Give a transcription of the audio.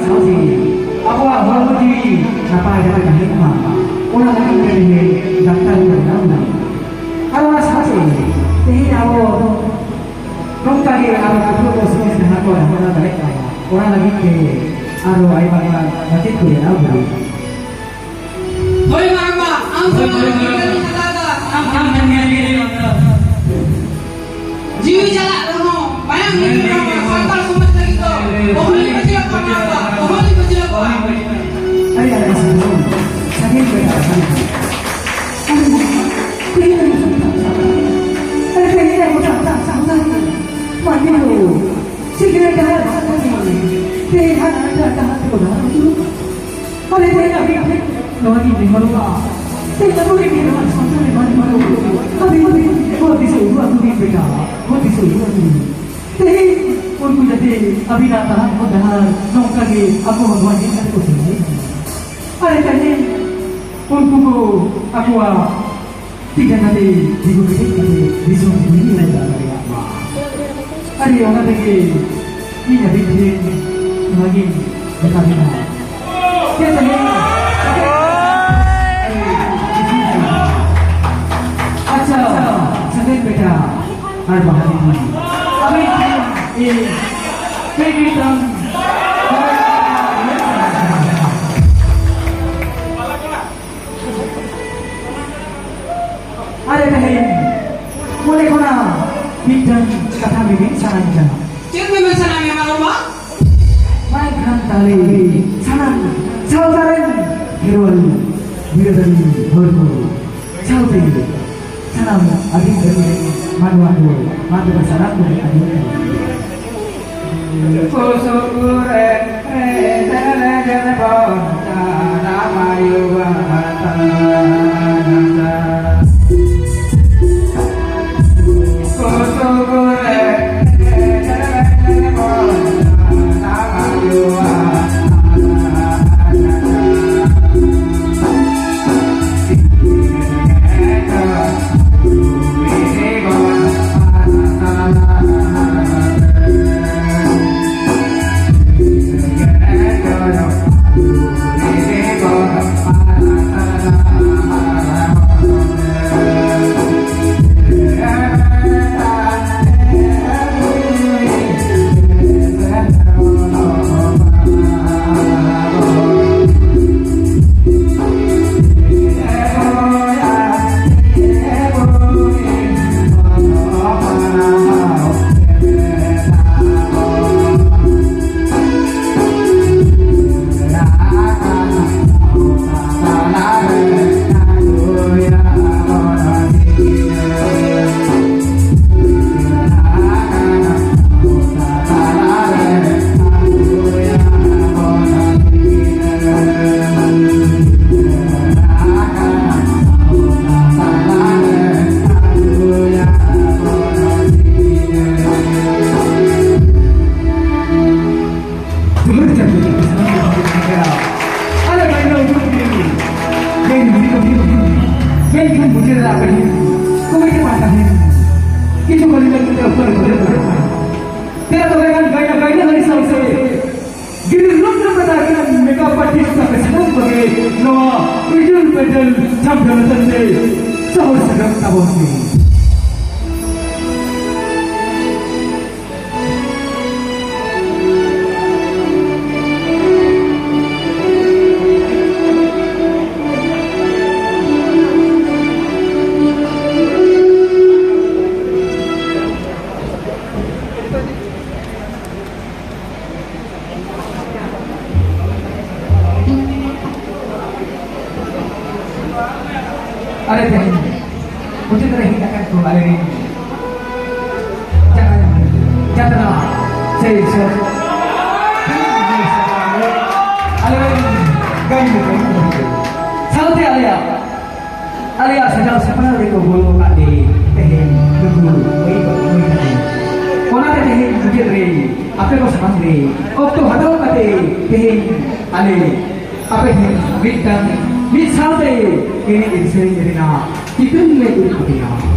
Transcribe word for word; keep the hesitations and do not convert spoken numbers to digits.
ᱥᱟᱶᱛᱮ ᱟᱵᱚᱣᱟᱜ ᱦᱚᱲᱢᱚ ᱡᱤᱣᱤ ᱱᱟᱯᱟᱭ ᱫᱷᱟᱨᱟ ᱛᱟᱦᱮᱱ ᱢᱟ, ᱚᱱᱟ ᱞᱟᱹᱜᱤᱫ ᱛᱮ ᱰᱟᱠᱛᱟᱨ ᱠᱚ ᱵᱮᱱᱟᱣ ᱮᱱᱟ᱾ ᱟᱨ ᱚᱱᱟ ᱥᱟᱶᱛᱮ ᱛᱮᱦᱮᱧ ᱟᱵᱚ ᱱᱚᱝᱠᱟ ᱜᱮ ᱟᱨᱚ ᱯᱟᱹᱴᱷᱩᱣᱟᱹ ᱠᱚ ᱥᱚᱢᱟᱡᱽ ᱡᱟᱦᱟᱸ ᱠᱚ ᱦᱟᱨᱟ ᱫᱟᱲᱮᱭᱟᱜ ᱢᱟ, ᱚᱱᱟ ᱞᱟᱹᱜᱤᱫ ᱛᱮ ᱟᱨᱚ ᱟᱭᱢᱟ ᱜᱟᱱ ᱢᱟᱪᱮᱫ ᱠᱚ ᱵᱮᱱᱟᱣ ᱦᱩᱭᱩᱜᱼᱟ᱾ ᱦᱳᱭ, ᱢᱟᱨᱟᱝ ᱵᱟ, ᱟᱢ ᱥᱟᱶ ᱟᱹᱰᱤ ᱜᱟᱱ ᱤᱧ ᱦᱟᱛᱟᱣ ᱮᱫᱟ᱾ ᱟᱢ ᱠᱷᱟᱱ ᱢᱮᱱ ᱜᱮᱭᱟ ᱡᱮ ᱡᱤᱣᱤ ᱪᱟᱞᱟᱜ ᱨᱮᱦᱚᱸ, ᱢᱟᱭᱟᱢ ᱞᱤᱸᱜᱤᱱ ᱨᱮᱦᱚᱸ, ᱥᱟᱱᱛᱟᱲ ᱥᱚᱢᱟᱡᱽ ᱞᱟᱹᱜᱤᱫ ᱫᱚ ᱚᱦᱚᱧ ᱯᱟᱹᱪᱷᱞᱟᱹ ᱠᱚᱣᱟ, ᱢᱟᱨᱟᱝ ᱵᱟ, ᱚᱦᱚᱧ ᱯᱟᱹᱪᱷᱞᱟᱹ ᱠᱚᱣᱟ᱾ ᱟᱹᱰᱤ ᱟᱹᱰᱤ ᱥᱟᱨᱦᱟᱣ᱾ ᱥᱟᱹᱜᱩᱱ ᱵᱮᱲᱟ᱾ ᱟᱹᱰᱤ ᱟᱹᱰᱤ ᱥᱟᱨᱦᱟᱣ᱾ ᱟᱹᱰᱤ ᱟᱹᱰᱤ ᱥᱟᱨᱦᱟᱣ᱾ ᱢᱟᱹᱱᱢᱤ ᱠᱚ ᱥᱤᱠᱷᱱᱟᱹᱛ ᱰᱟᱦᱟᱨ ᱵᱟᱝ ᱛᱟᱦᱮᱸ ᱠᱟᱱᱟ᱾ ᱛᱮᱦᱮᱧ ᱦᱟᱱᱟ ᱰᱟᱦᱟᱨ ᱛᱮᱠᱚ ᱰᱟᱦᱟᱨ ᱟᱹᱪᱩᱨᱚᱜ ᱠᱟᱱᱟ᱾ ᱟᱞᱮ ᱛᱮᱦᱮᱧ ᱟᱹᱵᱤᱱ ᱴᱷᱮᱱ ᱱᱚᱣᱟ ᱜᱮ ᱱᱮᱦᱚᱨᱚᱜᱼᱟ᱾ ᱛᱮᱦᱮᱧ ᱟᱵᱚ ᱨᱮᱱ ᱱᱚᱣᱟ ᱥᱟᱶᱛᱟ ᱨᱮ ᱢᱟᱹᱱᱢᱤ ᱠᱚ ᱟᱹᱵᱤᱱ ᱦᱚᱨ ᱫᱤᱥᱟᱹ ᱩᱫᱩᱜ ᱟᱠᱚ ᱵᱤᱱ ᱵᱮᱴᱟ, ᱦᱚᱨ ᱫᱤᱥᱟᱹ ᱩᱫᱩᱜ ᱟᱠᱚ ᱵᱤᱱ᱾ ᱛᱮᱦᱮᱧ ᱩᱱᱠᱩ ᱡᱟᱛᱮ ᱟᱹᱵᱤᱱᱟᱜ ᱛᱟᱲᱟᱢ ᱦᱚᱨ ᱰᱟᱦᱟᱨ ᱱᱚᱝᱠᱟ ᱜᱮ ᱟᱠᱚ ᱦᱚᱸ ᱱᱚᱣᱟ ᱧᱮᱞ ᱠᱟᱛᱮ ᱠᱚ ᱥᱮᱬᱟᱭᱟ᱾ ᱟᱨ ᱛᱮᱦᱮᱧ ᱩᱱᱠᱩ ᱠᱚ ᱟᱠᱚᱣᱟᱜ ᱛᱤ ᱡᱟᱸᱜᱟ ᱛᱮ ᱛᱤᱸᱜᱩ ᱠᱮᱴᱮᱡ ᱠᱟᱛᱮ ᱫᱤᱥᱚᱢ ᱡᱤᱭᱤ ᱵᱟᱧᱪᱟᱣ ᱫᱟᱲᱮᱭᱟᱜ ᱢᱟ᱾ ᱟᱨ ᱚᱱᱟ ᱛᱮᱜᱮ ᱤᱧ ᱟᱹᱵᱤᱱ ᱴᱷᱮᱱ ᱱᱚᱣᱟᱜᱤᱧ ᱢᱮᱛᱟ ᱵᱤᱱᱟ᱾ ᱪᱮᱫ ᱛᱟᱦᱮᱸ? ᱟᱪᱪᱷᱟ, ᱥᱟᱜᱮᱱ ᱵᱮᱴᱟ ᱟᱨ ᱵᱟᱦᱟ ᱫᱤᱫᱤ, ᱟᱹᱵᱤᱱ ᱴᱷᱮᱱ ᱤᱧ ᱠᱟᱹᱡ ᱢᱤᱫᱴᱟᱝ ᱟᱨᱮ ᱛᱮᱦᱮᱧ ᱢᱚᱱᱮ ᱠᱷᱚᱱᱟᱜ ᱢᱤᱫᱴᱟᱝ ᱠᱟᱛᱷᱟ ᱢᱮᱢᱮᱱ ᱥᱟᱱᱟᱧ ᱠᱟᱱᱟ᱾ ᱪᱮᱫ ᱢᱮᱢᱮᱱ ᱥᱟᱱᱟᱭᱮᱫ ᱢᱮᱭᱟ, ᱢᱟᱨᱟᱝ ᱵᱟ? ᱢᱟ ᱮᱱᱠᱷᱟᱱ ᱛᱟᱦᱞᱮ ᱥᱟᱱᱟᱢ ᱥᱟᱶᱛᱟ ᱨᱮᱱ ᱠᱷᱮᱨᱣᱟᱞ ᱵᱤᱨᱟᱹᱫᱟᱹᱞᱤ ᱦᱚᱲ ᱠᱚ ᱥᱟᱶᱛᱮ ᱥᱟᱱᱟᱢ ᱟᱹᱫᱤᱢ ᱡᱟᱹᱛᱤ ᱨᱮᱱ ᱢᱟᱱᱣᱟ ᱠᱚ, ᱢᱟ ᱛᱚᱵᱮ ᱥᱟᱱᱟᱢ ᱠᱚ ᱟᱸᱡᱚᱢ ᱠᱟᱱᱟ᱾ ᱟᱞᱮ ᱵᱟᱭᱱᱟ ᱩᱫᱩᱜ ᱠᱮᱫ ᱞᱮ᱾ ᱜᱟᱹᱭ ᱵᱤᱞᱤ ᱠᱚ ᱦᱩᱭᱩᱜ ᱠᱟᱱᱟ᱾ ᱢᱮᱱᱠᱷᱟᱱ ᱢᱩᱪᱟᱹᱫ ᱨᱮ ᱟᱯᱮ ᱴᱷᱮᱱ ᱠᱚᱢᱤᱴᱤ ᱯᱟᱦᱴᱟ ᱥᱮᱱ ᱠᱤᱪᱷᱩ ᱠᱚ ᱞᱟᱹᱜᱤᱫ ᱛᱮ ᱚᱠᱛᱚ ᱨᱮ ᱠᱷᱚᱡᱚᱜ ᱠᱟᱱᱟ᱾ ᱛᱮᱨᱟ ᱛᱚᱵᱮ ᱠᱷᱟᱱ ᱜᱟᱭᱱᱟ ᱜᱟᱭᱱᱟ ᱦᱟᱹᱨᱤ ᱥᱟᱶ ᱥᱮ ᱜᱤᱫᱽᱨᱟᱹ ᱞᱚᱠ ᱨᱮ ᱢᱮᱛᱟ ᱠᱤᱱᱟ ᱢᱮᱠᱟᱯ ᱟᱨᱴᱤᱥᱴ ᱥᱟᱶ ᱥᱟᱱᱟᱢ ᱠᱚᱜᱮ ᱱᱚᱣᱟ ᱩᱡᱩᱞ ᱯᱮᱡᱩᱞ ᱪᱷᱟᱢ ᱰᱷᱟᱢ ᱛᱮ ᱥᱚᱦᱚᱨ ᱥᱮᱴᱮᱨ ᱛᱟᱵᱚᱱ ᱯᱮ᱾ ᱟᱞᱮ ᱛᱮᱦᱮᱧ ᱢᱩᱪᱟᱹᱫ ᱨᱮ ᱦᱮᱡ ᱟᱠᱟᱱ ᱠᱚ ᱟᱞᱮ ᱨᱮᱱ ᱡᱟᱦᱟᱸᱭ ᱡᱟᱛᱨᱟ ᱥᱮ ᱥᱮ ᱟᱞᱮ ᱨᱮᱱ ᱜᱟᱹᱭ ᱥᱟᱶᱛᱮ ᱟᱞᱮᱭᱟᱜ ᱟᱞᱮᱭᱟᱜ ᱥᱟᱡᱟᱣ ᱥᱟᱯᱲᱟᱣ ᱨᱮᱠᱚ ᱜᱚᱲᱚ ᱟᱠᱟᱫ ᱞᱮ ᱛᱮᱦᱮᱧ ᱱᱩᱠᱩ ᱢᱟᱹᱭ ᱵᱟᱹᱵᱩ ᱢᱟᱹᱭ ᱛᱟᱠᱚ᱾ ᱚᱱᱟᱛᱮ ᱛᱮᱦᱮᱧ ᱢᱩᱪᱟᱹᱫ ᱨᱮ ᱟᱯᱮ ᱠᱚ ᱥᱟᱢᱟᱝ ᱨᱮ ᱚᱠᱛᱚ ᱦᱟᱛᱟᱣ ᱠᱟᱛᱮ ᱛᱮᱦᱮᱧ ᱟᱞᱮ ᱟᱯᱮ ᱴᱷᱮᱱ ᱢᱤᱫᱴᱟᱝ ᱢᱤᱫ ᱥᱟᱶᱛᱮ ᱮᱱᱮᱡ ᱥᱮᱨᱮᱧ ᱨᱮᱱᱟᱜ ᱪᱤᱛᱟᱹᱨ ᱞᱮ ᱩᱫᱩᱜ ᱟᱯᱮᱭᱟ᱾